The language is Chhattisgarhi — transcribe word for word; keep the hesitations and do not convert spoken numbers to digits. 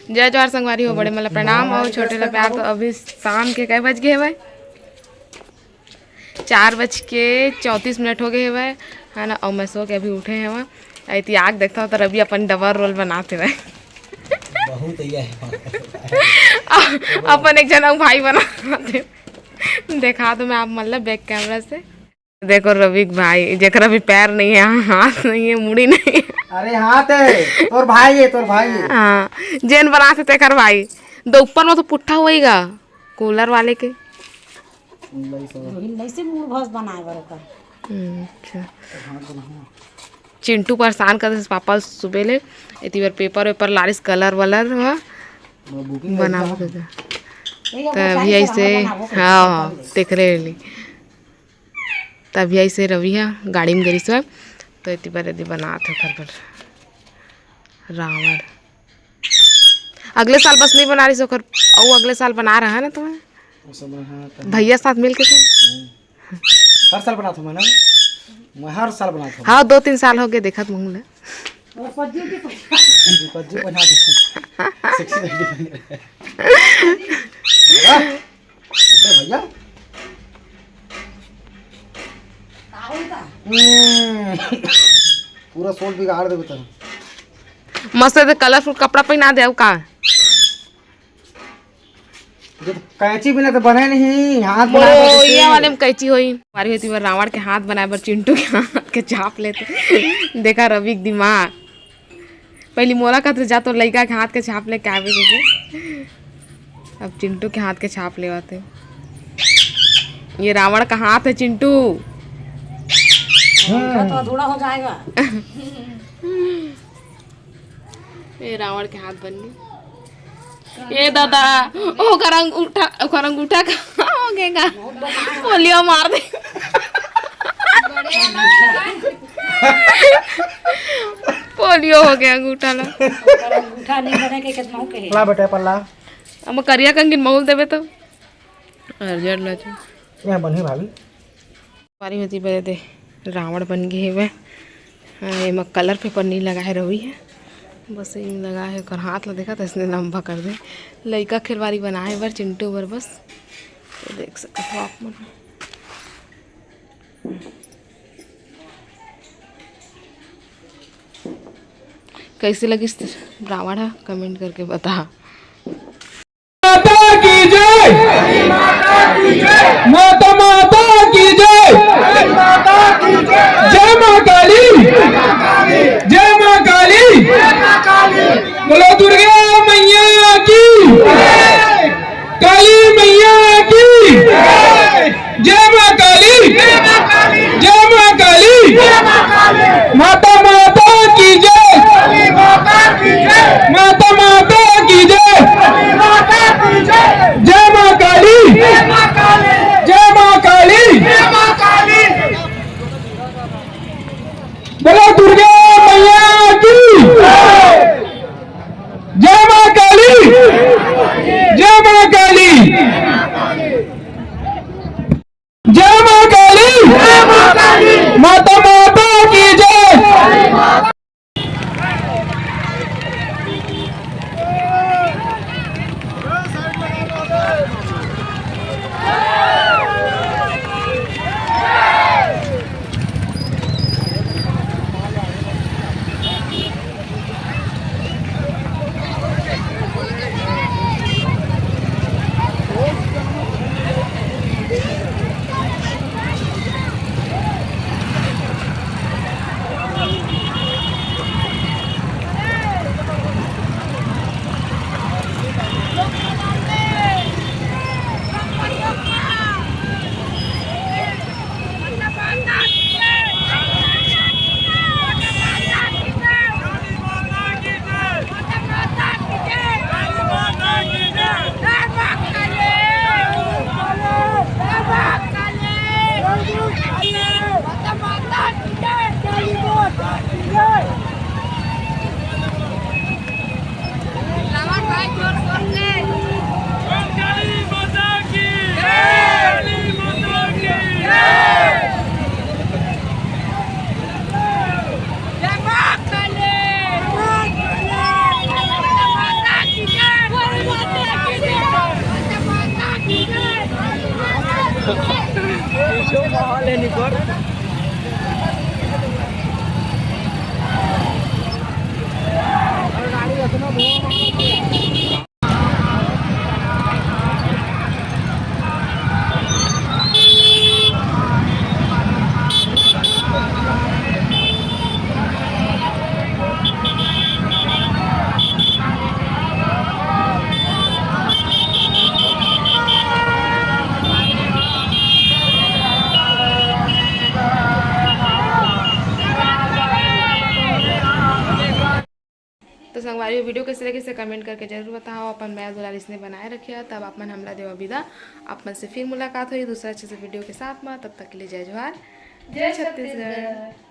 जय जोहार संगवारी हो, बड़े मन ला प्रणाम अउ छोटे ला प्यार। तो अभी शाम के कै बज गे हवय? चार बज के चौंतीस मिनट हो गे हवय, है ना। अउ मैं सो के अभी उठे हवय। अउ एती आग देखता हूँ तो रवि अपन डबल रोल बनाते हवय। बहुत ही है। अपन एक जन अउ भाई बनाते। देखा तो मैं आप मन ला बैक कैमरा से। देखो रवि के भाई, जेकरा भी पैर नहीं है, हाथ नहीं है, मुड़ी नहीं है। अरे हाथ है, तोर भाई है, तोर भाई है। हाँ, जेन बनाथे तेकर भाई। दो ऊपर में तो पुट्ठा होएगा, कूलर वाले के। उन्नीस सौ। रोहिन नहीं से मूड़ भस बनाए बर ओकर। हम्म, अच्छा। हाथ बनाना। चिंटू परेशान कर देस पापा सुबह ले, एती बर पेपर वेपर लारिस, कलर वलर ह वो बुकिंग बनाओ करना। दादा। ये तभी ऐसे, हाँ, हाँ, तेकरे ले। तभी ऐसे रवि ह गाड़ी में गरीस बा, तो एती बर एती बनात हे ओकर बर रावण। अगले साल बस नहीं बना रही ओकर, अउ अगले साल बना रहा है ना तुम्हें? वो सब रहा था। भैया साथ मिल के थे। हम्म। हर साल बनात हूँ मैं ना, मैं हर साल बनात हूँ। हाँ, दो तीन साल हो गए देखत मुँह ले। पज्जू पहना दे। सेक्सी लड़की बन गई। वाह। अबे भैया। हम्म। पूरा सोल बिगाड़ देबे तब। मस्त से कलरफुल कपड़ा पहना दे, अउ का? जो तो कैंची बिना तो बने नहीं, हाथ बना के ये वाले में कैंची होई। हमारी होती बार रावण के हाथ बनाए बर चिंटू के हाथ के छाप लेते। देखा रवि के दिमाग। पहली मोला कहते, "जा तो लइका के हाथ के छाप लेके आवे के।" अब चिंटू के हाथ के छाप लेवाते। ये रावण का हाथ है चिंटू। तो अधूरा हो जाएगा। ये रावण के हाथ बन गई। ए दादा, ओकर अंगूठा, ओकर अंगूठा कहाँ हो गएगा? पोलियो मार दे। पोलियो हो गया अंगूठा ला। ओकर अंगूठा नहीं बने के कितना हो कहे। ला बेटा पल्ला। अब करिया कंगन महुल देबे तो। अर्जेंट ला छो। ये बनी भाभी। बारी होती बरे दे रावण बन गए हवे। हाँ, एमा कलर पेपर नहीं लगा है रवि है, बस ये लगा है। ओकर हाथ ला देखा तो इसने लंबा कर दे। लइका खिलवारी बनाए बर चिंटू बर बस, तो देख सकते हो आप मन। कैसे लगिस रावण हा, कमेंट करके बता। माता की जय, माता माता की जय, जय माँ काली, जय माँ काली, बोलो दुर्गा मैया की, काली मैया की। जय माँ काली, जय माँ काली, माता माता की जय, माता माता की जय, जय माँ काली, जय माँ काली। बोलो दुर्गा मैया की, जय माँ काली, जय माँ काली। जय माँ काली, माता माता की जय। तो संगवारी हो, वीडियो कैसे लगे से कमेंट करके जरूर बताओ। अपन मया दुलार इसने बनाए रखिया, तब आप मन हमला देवा विदा। आप मन से फिर मुलाकात होई दूसरा अच्छे से वीडियो के साथ में। तब तक के लिए जय जोहार, जय छत्तीसगढ़।